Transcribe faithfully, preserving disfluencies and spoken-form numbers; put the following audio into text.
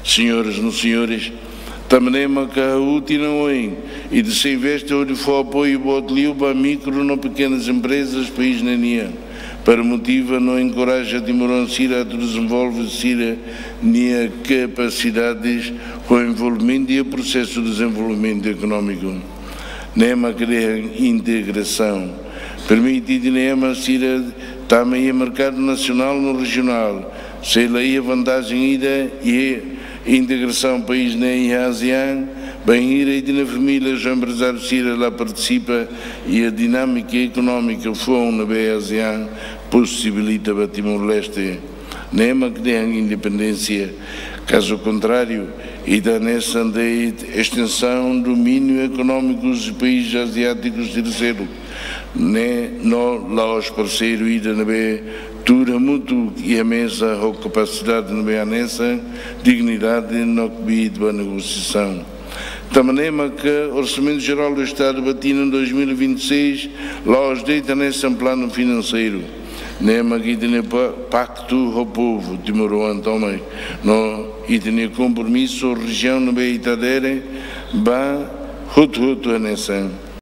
Senhoras no senhores, tanba ne'e mak ha'u tinan oin ita sei investe hodi fó apoiu boot liu ba mikro no pekenas emprezas país ne'e nian, para motiva no enkoraja timoroan sira atu dezenvolve sira-nia kapasidades ho envolvimentu iha prosesu dezenvolvimentu ekonómiku. Ne'e mak dehan integrasaun. Permite ita-nia ema sira tama iha merkadu nasionál no rejionál, sei la iha vantajen ida iha integrasaun país ne'e iha ASEAN, bainhira ita-nia família ho emprezáriu sira la partisipa iha dinámika ekonómika foun ne'ebé ASEAN posibilita ba Timor-Leste. Ne'e mak dehan independénsia. Kazu kontráriu, ita hanesan de'it estensaun domíniu ekonómiku husi país aziátiku sira seluk. Ne'e no la'ós parseiru ida ne'ebé tuur hamutuk iha meza ho kapasidade ne'ebé hanesan, dignidade no kbiit ba negosiasaun. Tanba ne'e mak Orsamentu Jerál do Estadu ba tinan dois mil e vinte e seis la'ós de'it hanesan planu finanseiru. Ne'e mak ita-nia pa-, paktu ho povu timoroan tomak, no ita-nia kompromisu ho rejiaun ne'ebé ita adere ba hotu-hotu hanesan.